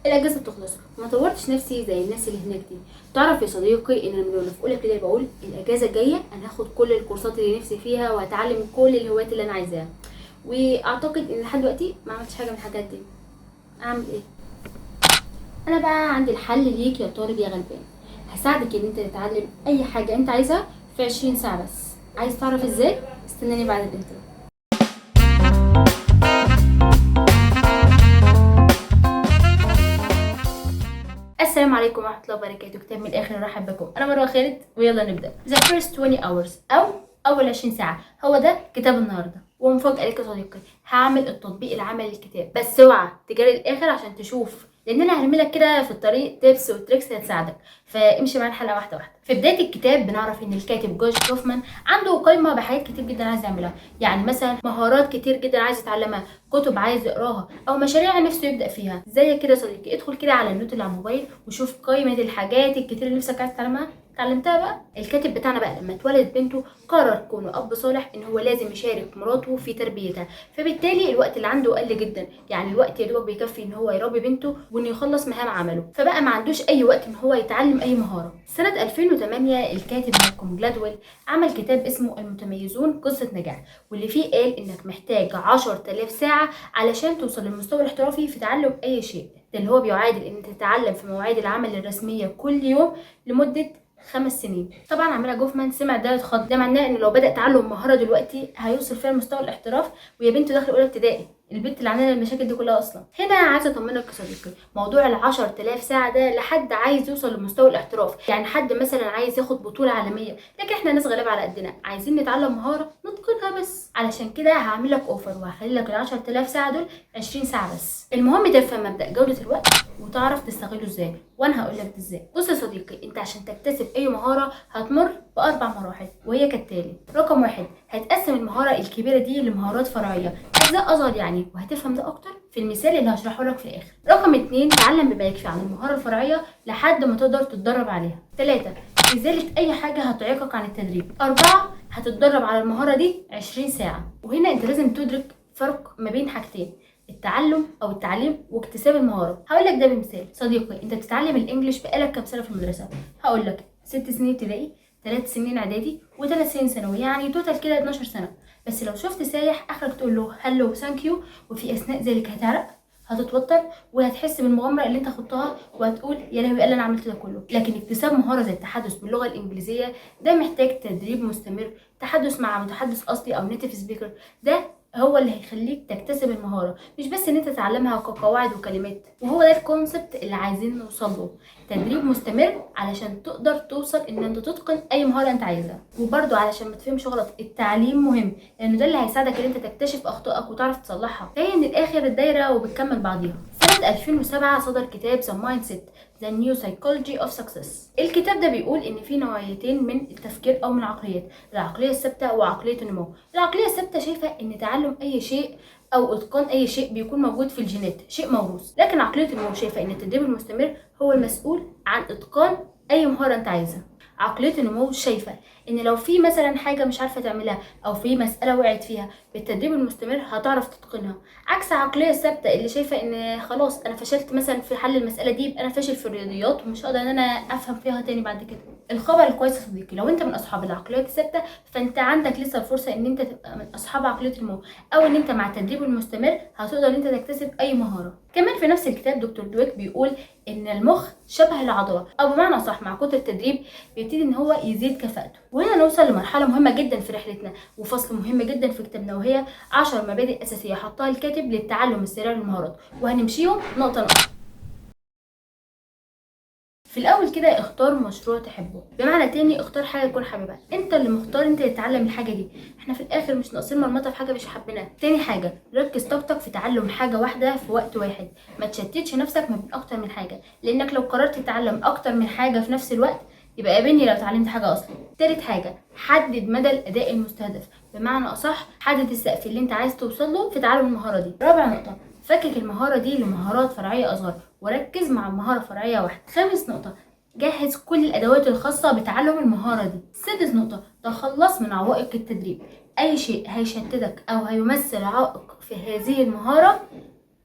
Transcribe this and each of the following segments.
الاجازة بتخلص وما طورتش نفسي زي الناس اللي هناك دي. تعرف يا صديقي ان انا من وانا في اولى ابتدائي بقول الاجازة الجاية انا هاخد كل الكورسات اللي نفسي فيها وهتعلم كل الهوايات اللي انا عايزاها، واعتقد ان لحد دلوقتي ما عملتش حاجة من الحاجات دي. اعمل ايه؟ انا بقى عندي الحل ليك يا طالب يا غلبان. هساعدك ان انت تتعلم اي حاجة انت عايزها في 20 ساعة بس. عايز تعرف ازاي؟ استناني بعد ال intro. السلام عليكم ورحمة الله وبركاته. كتاب من الاخر رحب بكم، انا مروه خالد ويلا نبدا. The first 20 hours او اول 20 ساعة، هو ده كتاب النهارده. ومفاجاه لك يا صديقي، هعمل التطبيق العملي للكتاب، بس اوعى تجري الاخر عشان تشوف، لان انا هرمي لك كده في الطريق tips و tricks هتساعدك، فامشي معايا الحلقة واحدة واحدة. في بداية الكتاب بنعرف ان الكاتب جوش كوفمان عنده قائمة بحاجات كتير جدا عايز يعملها، يعني مثلا مهارات كتير جدا عايز يتعلمها، كتب عايز يقراها، او مشاريع نفسه يبدا فيها. زي كده يا صديقي، ادخل كده على ال note اللي على الموبايل وشوف قائمة الحاجات الكتير اللي نفسك عايز تتعلمها. اتعلمتها بقى؟ الكاتب بتاعنا بقى لما اتولدت بنته قرر كونه اب صالح ان هو لازم يشارك مراته في تربيتها، فبالتالي الوقت اللي عنده قل جدا، يعني الوقت يا دوبك بيكفي ان هو يربي بنته وانه يخلص مهام عمله، فبقى ما عندوش اي وقت ان هو يتعلم اي مهارة. سنة 2008 الكاتب مالكوم جلادويل عمل كتاب اسمه المتميزون قصة نجاح، واللي فيه قال انك محتاج 10,000 ساعة علشان توصل للمستوى الاحترافي في تعلم اي شيء، ده اللي هو بيعادل ان تتعلم في مواعيد العمل الرسمية كل يوم لمدة 5 سنين. طبعا عمنا جوفمان سمع ده اتخض، ده معناه ان لو بدا تعلم مهارة دلوقتي هيوصل فيها لمستوى الاحتراف ويا بنته داخله اولى ابتدائي، البنت اللي عندنا المشاكل دي كلها اصلا. هنا عايزه اطمنك يا صديقي، موضوع ال 10,000 ساعة ده لحد عايز يوصل لمستوى الاحتراف، يعني حد مثلا عايز ياخد بطوله عالمية، لكن احنا ناس غلابة على قدنا عايزين نتعلم مهارة نتقنها بس. علشان كده هعمل لك offer وهخلي لك ال 10,000 ساعة دول 20 ساعة بس. المهم تفهم مبدا جوده الوقت وتعرف تستغله ازاي، وانا هقول لك ازاي. بص يا صديقي، انت عشان تكتسب اي مهارة هتمر ب4 مراحل وهي كالتالي. رقم 1، هتقسم المهارة الكبيرة دي لمهارات فرعية، اجزاء اصغر يعني، وهتفهم ده اكتر في المثال اللي هشرحه لك في الاخر. رقم 2، تعلم بما يكفي عن المهارة الفرعية لحد ما تقدر تتدرب عليها. 3، ازالة اي حاجة هتعيقك عن التدريب. 4، هتتدرب على المهارة دي 20 ساعة. وهنا انت لازم تدرك فرق ما بين حاجتين، التعلم او التعليم واكتساب المهارة. هقول لك ده بمثال. صديقي انت بتتعلم ال English بقالك كام سنة في المدرسة؟ هقول لك 6 سنين ابتدائي، 3 سنين اعدادي، و3 سنين ثانوي، يعني total كده 12 سنة. بس لو شفت سايح اخرك تقول له hello thank you، وفي اثناء ذلك هتعرق، هتتوتر، وهتحس بالمغامره اللي انت خضتها، وهتقول يا لهوي ايه اللي انا عملت ده كله. لكن اكتساب مهارة زي التحدث باللغة الانجليزية ده محتاج تدريب مستمر، تحدث مع متحدث اصلي او native speaker، ده هو اللي هيخليك تكتسب المهارة، مش بس ان انت تتعلمها كقواعد وكلمات. وهو ده ال concept اللي عايزين نوصل له، تدريب مستمر علشان تقدر توصل ان انت تتقن اي مهارة انت عايزها. وبرده علشان ما تفهمش غلط، التعليم مهم لانه ده اللي هيساعدك ان انت تكتشف اخطائك وتعرف تصلحها. فهي من الاخر الدايرة وبتكمل بعضيها. سنة 2007 صدر كتاب The Mindset The New Psychology of Success. الكتاب ده بيقول ان في نوعيتين من التفكير او من العقليات، العقلية الثابتة وعقلية النمو. العقلية الثابتة شايفه ان تعلم اي شيء او اتقان اي شيء بيكون موجود في الجينات، شيء موروث. لكن عقلية النمو شايفه ان التدريب المستمر هو المسؤول عن اتقان اي مهارة انت عايزها. عقلية النمو شايفه ان لو في مثلا حاجة مش عارفه تعملها او في مسالة وقعت فيها، بالتدريب المستمر هتعرف تتقنها. عكس عقلية الثابتة اللي شايفه ان خلاص انا فشلت مثلا في حل المسالة دي، يبقى انا فاشل في الرياضيات ومش هقدر ان انا افهم فيها تاني بعد كده. الخبر الكويس يا صديقي، لو انت من اصحاب العقليات الثابتة فانت عندك لسه الفرصة ان انت تبقى من اصحاب عقلية النمو، او ان انت مع التدريب المستمر هتقدر ان انت تكتسب اي مهارة. كمان في نفس الكتاب دكتور دويك بيقول ان المخ شبه العضلة، او بمعنى صح مع كتر التدريب بيبتدي ان هو يزيد كفاءته. وهنا نوصل لمرحلة مهمة جدا في رحلتنا وفصل مهم جدا في كتابنا، وهي 10 مبادئ اساسية حطها الكاتب للتعلم السريع للمهارات، وهنمشيهم نقطة نقطة. في الاول كده اختار مشروع تحبه، بمعنى تاني اختار حاجة تكون حاببها، انت اللي مختار انت اللي تتعلم الحاجة دي، احنا في الاخر مش ناقصين مرمطه في حاجة مش حابينها. تاني حاجة، ركز طاقتك في تعلم حاجة واحدة في وقت واحد، ما تشتتش نفسك ما بين اكتر من حاجة، لانك لو قررت تتعلم اكتر من حاجة في نفس الوقت يبقى قابلني لو اتعلمت حاجة اصلا. تالت حاجة، حدد مدى الاداء المستهدف، بمعنى اصح حدد السقف اللي انت عايز توصل له في تعلم المهارة دي. رابع نقطة، فكك المهارة دي لمهارات فرعية اصغر وركز مع مهارة فرعية واحدة. خامس نقطة، جهز كل الادوات الخاصة بتعلم المهارة دي. سادس نقطة، تخلص من عوائق التدريب، اي شيء هيشتتك او هيمثل عائق في هذه المهارة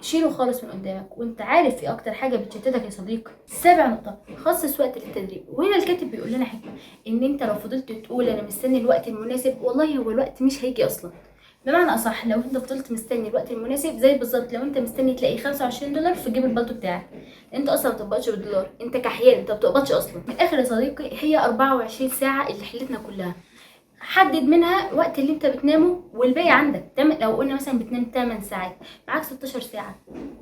شيله خالص من قدامك، وانت عارف ايه اكتر حاجة بتشتتك يا صديقي. سابع نقطة، خصص وقت للتدريب. وهنا الكاتب بيقول لنا حكمه، ان انت لو فضلت تقول انا مستني الوقت المناسب، والله هو الوقت مش هيجي اصلا. بمعنى اصح لو انت فضلت مستني الوقت المناسب، زي بالظبط لو انت مستني تلاقي $25 في جيب البلطو بتاعك، انت اصلا ما بتقبضش بالدولار، انت كحيان، انت ما بتقبضش اصلا. من الاخر يا صديقي، هي 24 ساعة اللي حلتنا كلها، حدد منها وقت اللي انت بتنامه والباقي عندك. لو قلنا مثلا بتنام 8 ساعات، معاك 16 ساعة،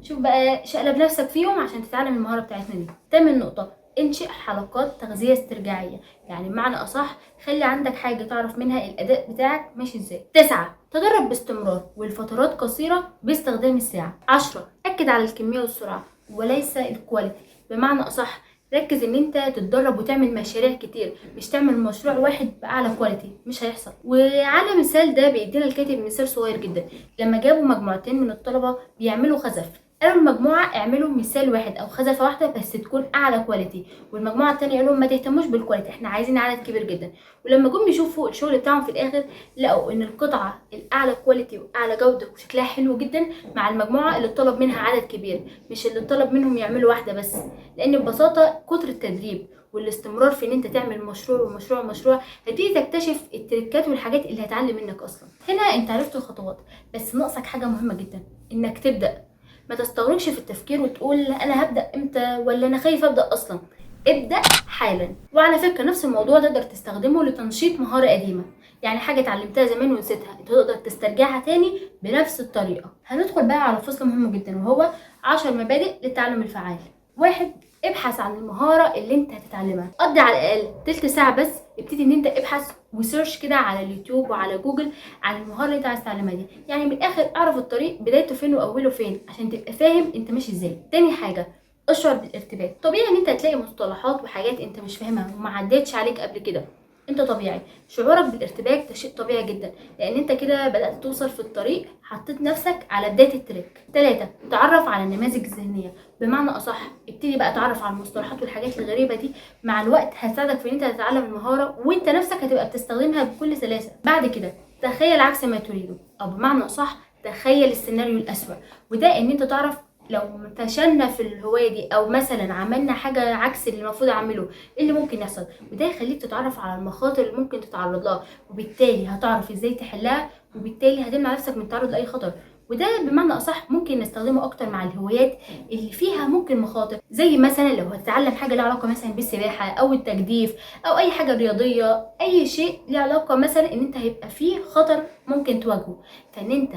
شوف بقى شقلب نفسك فيهم عشان تتعلم المهارة بتاعتنا دي. تامن نقطة، انشئ حلقات تغذية استرجاعية، يعني بمعنى أصح خلي عندك حاجة تعرف منها الأداء بتاعك ماشي ازاي. 9، تدرب باستمرار والفترات قصيرة باستخدام الساعة. 10، أكد على الكمية والسرعة وليس ال quality، بمعنى أصح ركز ان انت تتدرب وتعمل مشاريع كتير، مش تعمل مشروع واحد باعلى quality، مش هيحصل. وعلى مثال ده بيدينا الكاتب مثال صغير جدا، لما جابوا مجموعتين من الطلبة بيعملوا خزف، قالوا المجموعة اعملوا مثال واحد او خزفه واحدة بس تكون اعلى quality، والمجموعة الثانية قالوا ما تهتموش بال quality، احنا عايزين عدد كبير جدا. ولما جم يشوفوا الشغل بتاعهم في الاخر، لقوا ان القطعة الاعلى quality واعلى جوده وشكلها حلو جدا مع المجموعة اللي طلب منها عدد كبير، مش اللي طلب منهم يعملوا واحدة بس. لان ببساطة كتر التدريب والاستمرار في ان انت تعمل مشروع ومشروع ومشروع، هتيجي تكتشف التريكات والحاجات اللي هتعلم منك اصلا. هنا انت عرفت الخطوات، بس ناقصك حاجة مهمة جدا، انك تبدا. ما تستغرقش في التفكير وتقول انا هبدا امتى، ولا انا خايف ابدا اصلا. ابدا حالا. وعلى فكرة نفس الموضوع تقدر تستخدمه لتنشيط مهارة قديمة، يعني حاجة اتعلمتها زمان ونسيتها، انت تقدر تسترجعها تاني بنفس الطريقة. هندخل بقى على فصل مهم جدا، وهو 10 مبادئ للتعلم الفعال. 1، ابحث عن المهارة اللي انت هتتعلمها، قضي على الاقل تلت ساعة بس، ابتدي ان انت ابحث و search كده على اليوتيوب وعلى جوجل عن المهارة اللي انت عايز تتعلمها دي، يعني من الاخر اعرف الطريق بدايته فين واوله فين عشان تبقى فاهم انت ماشي ازاي. تاني حاجة، اشعر بالارتباك. طبيعي ان انت هتلاقي مصطلحات وحاجات انت مش فاهمها وما عدتش عليك قبل كده، انت طبيعي شعورك بالارتباك ده شيء طبيعي جدا، لان انت كده بدأت توصل في الطريق، حطيت نفسك على بداية ال track. 3، تعرف على النماذج الذهنية، بمعنى اصح ابتدي بقى تعرف على المصطلحات والحاجات الغريبة دي، مع الوقت هتساعدك في ان انت تتعلم المهارة وانت نفسك هتبقى بتستخدمها بكل سلاسة. بعد كده تخيل عكس ما تريده، او بمعنى اصح تخيل السيناريو الأسوأ، وده ان انت تعرف لو فشلنا في الهواية دي او مثلا عملنا حاجة عكس اللي المفروض اعمله ايه اللي ممكن يحصل، وده يخليك تتعرف على المخاطر اللي ممكن تتعرض لها، وبالتالي هتعرف ازاي تحلها، وبالتالي هتمنع نفسك من التعرض لاي خطر. وده بمعنى اصح ممكن نستخدمه اكتر مع الهوايات اللي فيها ممكن مخاطر، زي مثلا لو هتتعلم حاجة لها علاقة مثلا بالسباحه او التجديف او اي حاجة رياضية، اي شيء له علاقة مثلا ان انت هيبقى فيه خطر ممكن تواجهه، فان انت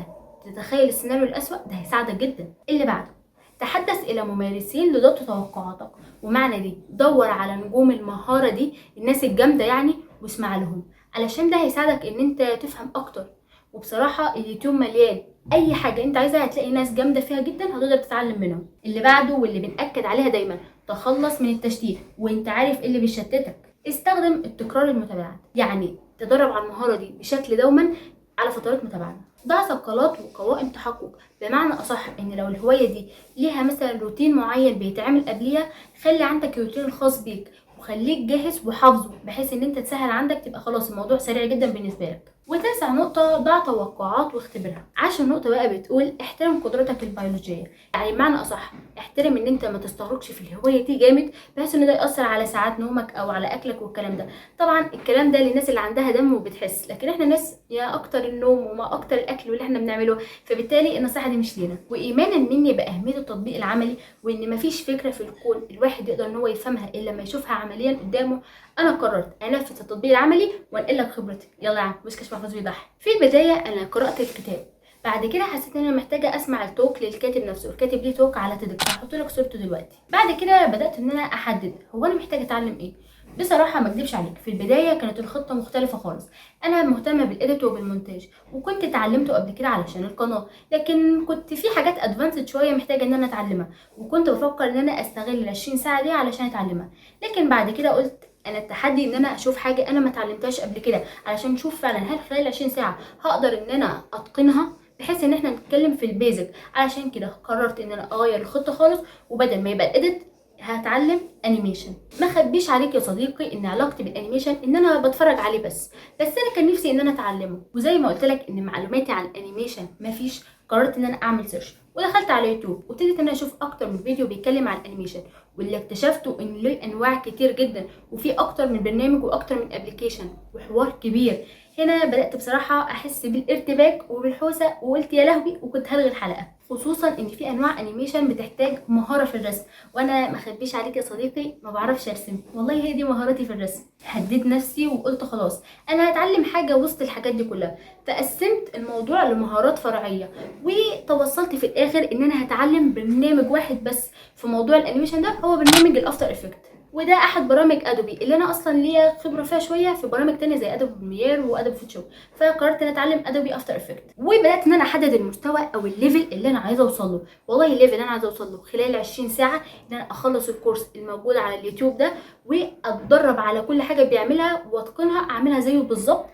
تتخيل السيناريو الاسوأ ده هيساعدك جدا. اللي بعده، تحدث الى ممارسين لضبط توقعاتك، ومعنى دي دور على نجوم المهارة دي، الناس الجامدة يعني، واسمع لهم، علشان ده هيساعدك ان انت تفهم اكتر. وبصراحة اليوتيوب مليان اي حاجة انت عايزها، هتلاقي ناس جامدة فيها جدا هتقدر تتعلم منهم. اللي بعده واللي بنأكد عليها دايما، تخلص من التشتيت وانت عارف ايه اللي بيشتتك. استخدم التكرار المتباعد، يعني تدرب على المهارة دي بشكل دوما على فترات متباعدة. ضع ثقلات وقوائم تحقق، بمعنى اصح ان لو الهواية دي ليها مثلا روتين معين بيتعمل قبليها، خلي عندك الروتين الخاص بيك وخليك جاهز وحافظه، بحيث ان انت تسهل عندك تبقى خلاص الموضوع سريع جدا بالنسبة لك. وتاسع نقطة، ضع توقعات واختبرها. 10 نقطة بقى بتقول احترم قدرتك البيولوجية، يعني بمعنى اصح احترم ان انت ما تستغرقش في الهواية دي جامد، بحيث ان ده ياثر على ساعات نومك او على اكلك والكلام ده. طبعا الكلام ده للناس اللي عندها دم وبتحس، لكن احنا ناس يا اكتر النوم وما اكتر الاكل واللي احنا بنعمله، فبالتالي النصيحة دي مش لينا. وايمانا مني باهمية التطبيق العملي، وان مفيش فكرة في الكون الواحد يقدر ان هو يفهمها الا لما يشوفها عمليا قدامه، انا قررت انفذ التطبيق العملي وانقل لك خبرتي. يلا يا عم بوشكاش محفوظ بيضحك. في البداية انا قرات الكتاب، بعد كده حسيت ان انا محتاجه اسمع ال talk للكاتب نفسه، الكاتب ليه talk على TEDx، هحط لك صورته دلوقتي. بعد كده بدات ان انا احدد هو انا محتاجه اتعلم ايه. بصراحة ما اكدبش عليك، في البداية كانت الخطة مختلفة خالص، انا مهتمة بال edit وبالمونتاج وكنت اتعلمته قبل كده علشان القناة، لكن كنت في حاجات advanced شوية محتاجه ان انا اتعلمها، وكنت بفكر ان انا استغل ال 20 ساعة دي علشان اتعلمها. لكن بعد كده قلت انا التحدي ان انا اشوف حاجة انا ما اتعلمتهاش قبل كده، علشان اشوف فعلا هل خلال 20 ساعة هقدر ان انا اتقنها، بحيث ان احنا نتكلم في ال basic. علشان كده قررت ان انا اغير الخطة خالص، وبدل ما يبقى ال edit هتعلم animation. ما خبيش عليك يا صديقي ان علاقتي بال animation ان انا بتفرج عليه بس انا كان نفسي ان انا اتعلمه، وزي ما قلت لك ان معلوماتي عن ال animation مفيش، قررت ان انا اعمل search ودخلت على يوتيوب وابتديت ان انا اشوف اكتر من فيديو بيتكلم عن ال animation، واللي اكتشفته ان له انواع كتير جدا، وفي اكتر من برنامج واكتر من application وحوار كبير. هنا بدات بصراحة احس بالارتباك وبالحوسه، وقلت يا لهوي، وكنت هلغي الحلقة، خصوصا ان في انواع animation بتحتاج مهارة في الرسم، وانا ما اخبيش عليك يا صديقي ما بعرفش ارسم، والله هي دي مهارتي في الرسم. هديت نفسي وقلت خلاص انا هتعلم حاجة وسط الحاجات دي كلها، فقسمت الموضوع لمهارات فرعية، وتوصلت في الاخر ان انا هتعلم برنامج واحد بس في موضوع ال animation ده، هو برنامج ال After Effects، وده احد برامج Adobe اللي انا اصلا ليا خبره فيها شوية في برامج تانية زي Adobe Premiere و Adobe Photoshop، فقررت ان اتعلم Adobe After Effects. وبدات ان انا احدد المستوى او ال level اللي انا عايزه اوصل له. والله ال level اللي انا عايزه اوصل له خلال 20 ساعة ان انا اخلص الكورس الموجود على اليوتيوب ده، واتدرب على كل حاجة بيعملها واتقنها، اعملها زيه بالظبط.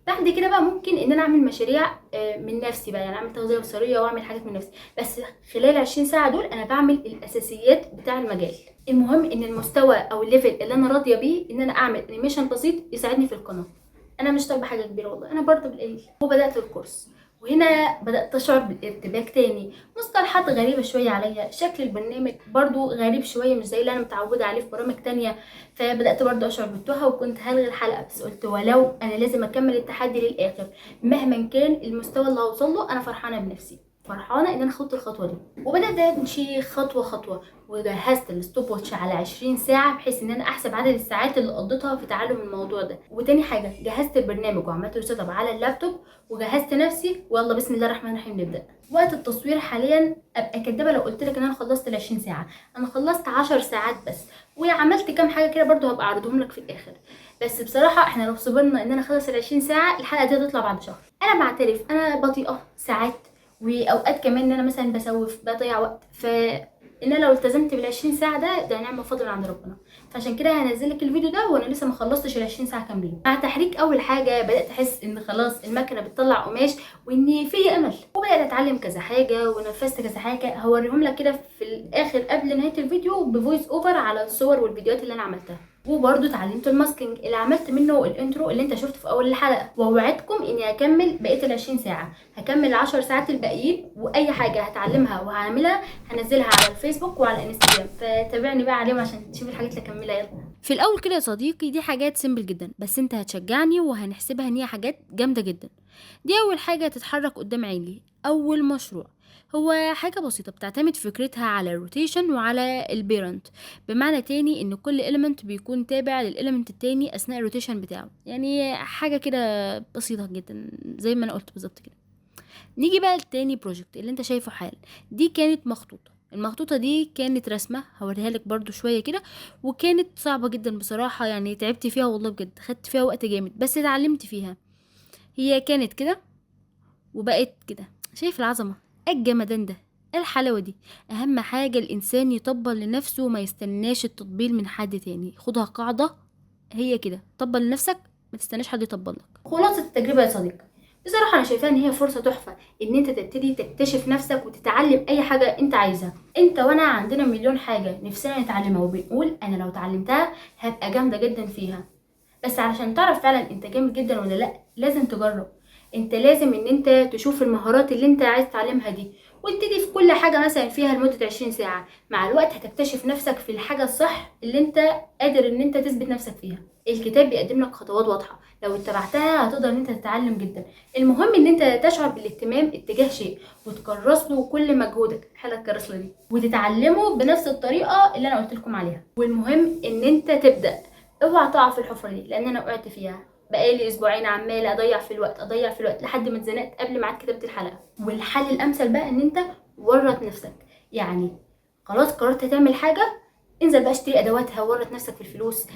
بعد كده بقى ممكن ان انا اعمل مشاريع من نفسي بقى، يعني اعمل تغذية بصريه واعمل حاجات من نفسي، بس خلال 20 ساعة دول انا بعمل الاساسيات بتاع المجال. المهم ان المستوى او ال level اللي انا راضية بيه ان انا اعمل animation بسيط يساعدني في القناة. انا مش طالبه حاجة كبيرة والله، انا برضه بالقليل. وبدات الكورس، وهنا بدات اشعر بالارتباك تاني، مصطلحات غريبة شوية عليا، شكل البرنامج برضو غريب شوية مش زي اللي انا متعوده عليه في برامج تانية، فبدات برضو اشعر بالتوهه وكنت هلغي الحلقة، بس قلت ولو انا لازم اكمل التحدي للاخر مهما كان المستوى اللي هوصل له. انا فرحانة بنفسي، فرحانة ان انا خدت الخطوة دي، وبدات امشي خطوة خطوة، وجهزت ال stopwatch على 20 ساعة بحيث ان انا احسب عدد الساعات اللي قضيتها في تعلم الموضوع ده. وتاني حاجة جهزت البرنامج وعملت له setup على اللابتوب وجهزت نفسي، ويلا بسم الله الرحمن الرحيم نبدا. وقت التصوير حاليا ابقى كدابه لو قلت لك ان انا خلصت ال 20 ساعة، انا خلصت 10 ساعات بس، وعملت كام حاجة كده برضو هبقى اعرضهم لك في الاخر. بس بصراحة احنا لو صبرنا ان انا اخلص ال 20 ساعة الحلقة دي هتطلع بعد شهر. انا بعترف انا بطيئه ساعات، واوقات كمان ان انا مثلا بسوف بضيع وقت، فان انا لو التزمت بال 20 ساعة ده نعمه فضل عند ربنا. فعشان كده هنزل لك الفيديو ده وانا لسه ما خلصتش ال 20 ساعة كاملين. مع تحريك اول حاجة بدات احس ان خلاص المكنه بتطلع قماش وان في امل، وبدات اتعلم كذا حاجة ونفذت كذا حاجة هوريهم لك كده في الاخر قبل نهاية الفيديو ب voice over على الصور والفيديوهات اللي انا عملتها. وبرده اتعلمت ال masking اللي عملت منه ال intro اللي انت شفته في اول الحلقة، واوعدكم اني هكمل بقية ال 20 ساعة، هكمل 10 ساعات الباقيين، واي حاجة هتعلمها وهعملها هنزلها على الفيسبوك وعلى الانستجرام، فتابعني بقى عليهم عشان تشوف الحاجات اللي اكملها. يلا في الاول كده يا صديقي، دي حاجات simple جدا بس انت هتشجعني وهنحسبها ان هي حاجات جامدة جدا. دي اول حاجة تتحرك قدام عيني، اول مشروع هو حاجة بسيطة بتعتمد فكرتها على ال rotation وعلى ال parent، بمعنى تاني ان كل element بيكون تابع لل element التاني اثناء ال rotation بتاعه، يعني حاجة كده بسيطة جدا زي ما انا قلت بالظبط كده. نيجي بقى لتاني project اللي انت شايفه حالا، دي كانت مخطوطة. المخطوطة دي كانت رسمة هوريها لك برضو شوية كده، وكانت صعبة جدا بصراحة، يعني تعبت فيها والله بجد، خدت فيها وقت جامد بس اتعلمت فيها. هي كانت كده وبقت كده، شايف العظمة الجمدان ده، الحلاوة دي. اهم حاجة الانسان يطبل لنفسه وما يستناش التطبيل من حد تاني، خدها قاعدة هي كده، طبل لنفسك ما تستناش حد يطبل لك. خلاصة التجربة يا صديقي، بصراحة أنا شايفاها إن هي فرصة تحفة إن أنت تبتدي تكتشف نفسك وتتعلم أي حاجة أنت عايزها. أنت وأنا عندنا مليون حاجة نفسنا نتعلمها وبنقول أنا لو اتعلمتها هبقى جامدة جدا فيها، بس علشان تعرف فعلا أنت جامد جدا ولا لأ لازم تجرب. أنت لازم إن أنت تشوف المهارات اللي أنت عايز تتعلمها دي وتبتدي في كل حاجة مثلا فيها لمدة 20 ساعة. مع الوقت هتكتشف نفسك في الحاجة الصح اللي أنت قادر إن أنت تثبت نفسك فيها. الكتاب بيقدم لك خطوات واضحة لو اتبعتها هتقدر ان انت تتعلم جدا. المهم ان انت تشعر بالاهتمام اتجاه شيء وتكرس له كل مجهودك، حلقة الكرسله دي، وتتعلمه بنفس الطريقة اللي انا قلت لكم عليها. والمهم ان انت تبدا، اوعى تقع في الحفرة دي لان انا وقعت فيها بقالي اسبوعين عماله اضيع في الوقت لحد ما اتزنقت قبل ميعاد كتابه الحلقة. والحل الامثل بقى ان انت ورط نفسك، يعني خلاص قررت تعمل حاجة انزل بقى اشتري ادواتها، ورط نفسك في الفلوس،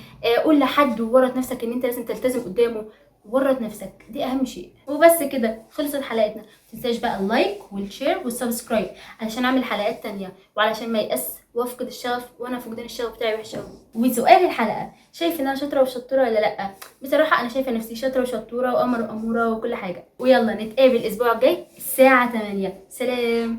قول لحد وورط نفسك ان انت لازم تلتزم قدامه، ورط نفسك، دي اهم شيء. وبس كده خلصت حلقتنا. متنساش بقى ال like وال share وال subscribe علشان اعمل حلقات تانية وعلشان ما يأس وافقد الشغف، وانا فقدان الشغف بتاعي وحش قوي. وسؤال الحلقة، شايف ان انا شاطرة وشطوره ولا لا؟ بصراحة انا شايفه نفسي شاطرة وشطوره وقمر واموره وكل حاجة. ويلا نتقابل الاسبوع الجاي الساعة 8. سلام.